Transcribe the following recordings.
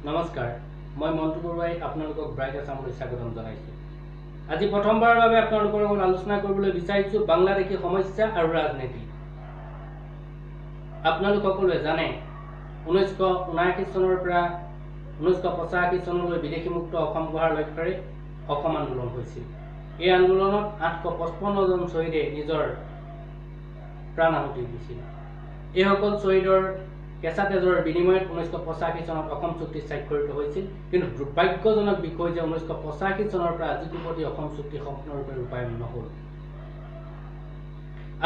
নমস্কাৰ, মই মন্টু বৰুৱাই আপোনালোকক ব্ৰাইট আছামলৈ স্বাগতম জনাইছোঁ। আজি প্ৰথমবাৰৰ বাবে আপোনালোকৰ লগত আলোচনা কৰিবলৈ বিচাৰিছোঁ বাংলাদেশী সমস্যা আৰু ৰাজনীতি। আপোনালোক সকলোৱে জানে 1979 চনৰ পৰা 1985 চনলৈ বিদেশী মুক্ত অসম গঢ়াৰ লক্ষ্যৰে অসম আন্দোলন হৈছিল। এই আন্দোলনত 855 জন শ্বহীদে নিজৰ প্ৰাণ আহুতি দিছিল। এইসকল শ্বহীদৰ কেঁচা তেজৰ বিনিময়ত 1985 চনত অসম চুক্তি স্বাক্ষৰিত হৈছিল। কিন্তু দুৰ্ভাগ্যজনক বিষয় যে 1985 চনৰ পৰা আজিকোপতি অসম চুক্তি সম্পূৰ্ণৰূপে ৰূপায়ণ নহ'ল।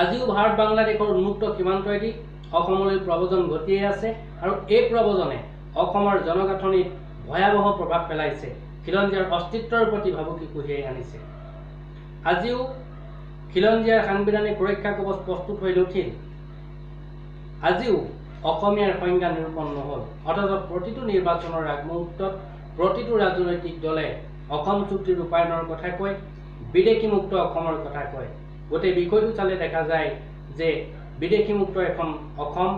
আজিও ভাৰত বাংলাদেশৰ উন্মুক্ত সীমান্তইদি অসমলৈ প্ৰব্ৰজন ঘটিয়েই আছে আৰু এই প্ৰব্ৰজনে অসমৰ জনগাঁথনিত ভয়াৱহ প্ৰভাৱ পেলাইছে, খিলঞ্জীয়াৰ অস্তিত্বৰ প্ৰতি ভাবুকি কঢ়িয়াই আনিছে। আজিও খিলঞ্জীয়াৰ সাংবিধানিক সুৰক্ষা কৱচ প্ৰস্তুত হৈ নুঠিল, আজিও অসমীয়াৰ সংজ্ঞা নিৰূপণ নহ'ল। অথচ প্ৰতিটো নিৰ্বাচনৰ আগমুহূৰ্তত প্ৰতিটো ৰাজনৈতিক দলে অসম চুক্তি ৰূপায়ণৰ কথা কয়, বিদেশী মুক্ত অসমৰ কথা কয়। গোটেই বিষয়টো চালে দেখা যায় যে বিদেশী মুক্ত এখন অসম,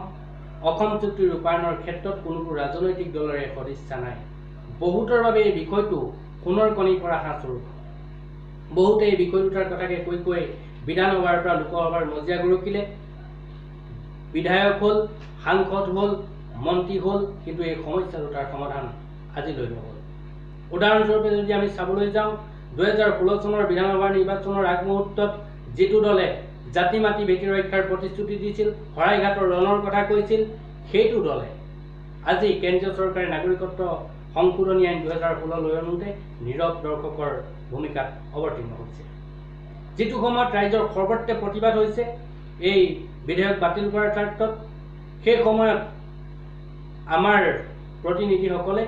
অসম চুক্তি ৰূপায়ণৰ ক্ষেত্ৰত কোনোটো ৰাজনৈতিক দলৰে সদিচ্ছা নাই। বহুতৰ বাবে এই বিষয়টো সোণৰ কণী পৰা হাঁহস্বৰূপ। বহুতে এই বিষয় দুটাৰ কথাকে কৈ কৈ বিধানসভাৰ পৰা লোকসভাৰ মজিয়া গৰকিলে, বিধায়ক হ'ল, সাংসদ হ'ল, মন্ত্ৰী হ'ল, কিন্তু এই সমস্যা দুটাৰ সমাধান আজিলৈ নহ'ল। উদাহৰণস্বৰূপে যদি আমি চাবলৈ যাওঁ, 2016 চনৰ বিধানসভা নিৰ্বাচনৰ আগমুহূৰ্তত যিটো দলে জাতি মাটি ভেটি ৰক্ষাৰ প্ৰতিশ্ৰুতি দিছিল, শৰাইঘাটৰ ৰণৰ কথা কৈছিল, সেইটো দলে আজি কেন্দ্ৰীয় চৰকাৰে নাগৰিকত্ব সংশোধনী আইন 2016 লৈ আনোতে নীৰৱ দৰ্শকৰ ভূমিকাত অৱতীৰ্ণ হৈছে। যিটো সময়ত ৰাইজৰ সৰ্বত্ৰে প্ৰতিবাদ হৈছে এই বিধেয়ক বাতিল কৰাৰ স্বাৰ্থত, সেই সময়ত আমাৰ প্ৰতিনিধিসকলে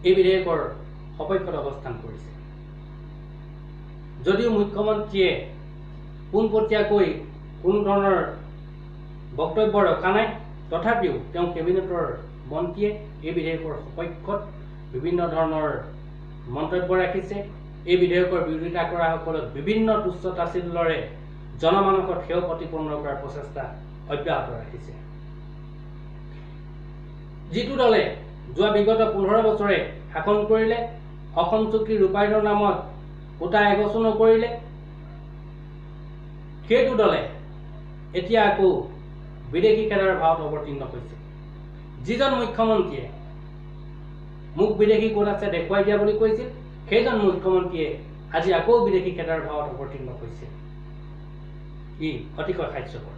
এই বিধেয়কৰ সপক্ষত অৱস্থান কৰিছে। যদিও মুখ্যমন্ত্ৰীয়ে পোনপটীয়াকৈ কোনো ধৰণৰ বক্তব্য ৰখা নাই, তথাপিও তেওঁ কেবিনেটৰ মন্ত্ৰীয়ে এই বিধেয়কৰ সপক্ষত বিভিন্ন ধৰণৰ মন্তব্য ৰাখিছে। এই বিধেয়কৰ বিৰোধিতা কৰাসকলক বিভিন্ন তুচ্ছ তাচ্ছিল্যৰে জনমানসত সেও প্ৰতিপন্ন কৰাৰ প্ৰচেষ্টা অব্যাহত ৰাখিছে। যিটো দলে যোৱা বিগত 15 বছৰে শাসন কৰিলে, অসম চুক্তি ৰূপায়ণৰ নামত কোটা এগছো নকৰিলে, সেইটো দলে এতিয়া আকৌ বিদেশী খেদাৰ ভাৱত অৱতীৰ্ণ হৈছে। যিজন মুখ্যমন্ত্ৰীয়ে মোক বিদেশী ক'ত আছে দেখুৱাই দিয়া বুলি কৈছিল, সেইজন মুখ্যমন্ত্ৰীয়ে আজি আকৌ বিদেশী খেদাৰ ভাৱত অৱতীৰ্ণ হৈছে। ই অতিশয় হাস্যকৰ।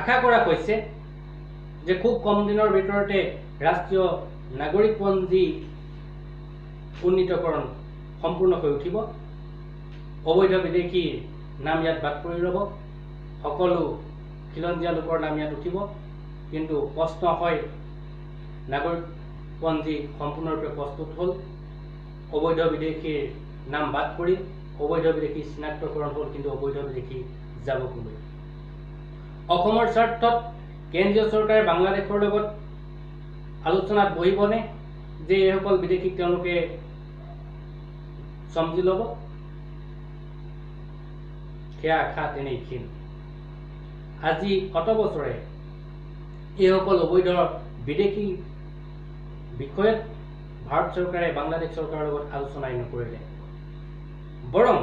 আশা কৰা হৈছে যে খুব কম দিনৰ ভিতৰতে ৰাষ্ট্ৰীয় নাগৰিকপঞ্জী উন্নীতকৰণ সম্পূৰ্ণ হৈ উঠিব। অবৈধ বিদেশীৰ নাম ইয়াত বাদ পৰি ৰ'ব, সকলো খিলঞ্জীয়া লোকৰ নাম ইয়াত উঠিব। কিন্তু প্ৰশ্ন হয়, নাগৰিকপঞ্জী সম্পূৰ্ণৰূপে প্ৰস্তুত হ'ল, অবৈধ বিদেশীৰ নাম বাদ পৰিল, অবৈধ বিদেশী চিনাক্তকৰণ হ'ল, কিন্তু অবৈধ বিদেশী যাব ক'লৈ? অসমৰ স্বাৰ্থত কেন্দ্ৰীয় চৰকাৰে বাংলাদেশৰ লগত আলোচনাত বহিবনে যে এইসকল বিদেশীক তেওঁলোকে চমজি ল'ব? সেয়া আশা তেনেই ক্ষীণ। আজি অত বছৰে এইসকল অবৈধ বিদেশী বিষয়ত ভাৰত চৰকাৰে বাংলাদেশ চৰকাৰৰ লগত আলোচনাই নকৰিলে, বৰং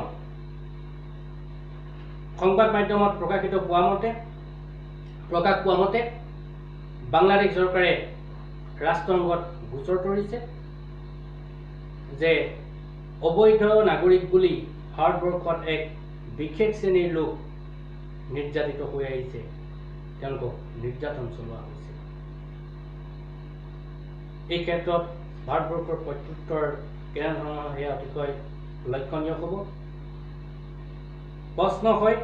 সংবাদ মাধ্যমত প্ৰকাশ পোৱা মতে বাংলাদেশ চৰকাৰে ৰাষ্ট্ৰসংঘত গোচৰ তৰিছে যে অবৈধ নাগৰিক বুলি ভাৰতবৰ্ষত এক বিশেষ শ্ৰেণীৰ লোক নিৰ্যাতিত হৈ আহিছে, তেওঁলোকক নিৰ্যাতন চলোৱা হৈছে। এই ক্ষেত্ৰত ভাৰতবৰ্ষৰ প্ৰত্যুত্তৰ কেনেধৰণৰ সেয়া অতিশয় লক্ষণীয় হ'ব। প্ৰশ্ন হয়,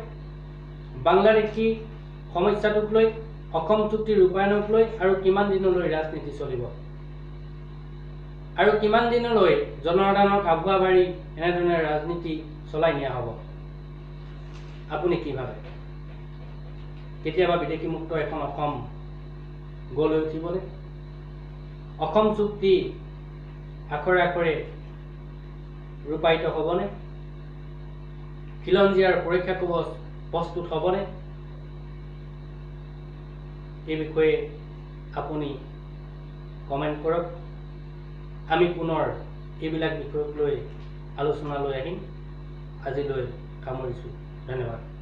বাংলাদেশী সমস্যাটোক লৈ, অসম চুক্তি ৰূপায়ণক লৈ আৰু কিমান দিনলৈ ৰাজনীতি চলিব, আৰু কিমান দিনলৈ জনসাধাৰণক আভুৱা ভাৰি এনেধৰণে ৰাজনীতি চলাই নিয়া হ'ব? আপুনি কি ভাবে? কেতিয়াবা বিদেশী মুক্ত এখন অসম গঢ় লৈ উঠিবনে? অসম চুক্তি আখৰে আখৰে ৰূপায়িত হ'বনে? খিলঞ্জীয়াৰ সুৰক্ষা কৱচ প্ৰস্তুত হ'বনে? এই বিষয়ে আপুনি কমেণ্ট কৰক। আমি পুনৰ এইবিলাক বিষয়ক লৈ আলোচনালৈ আহিম। আজিলৈ সামৰিছোঁ, ধন্যবাদ।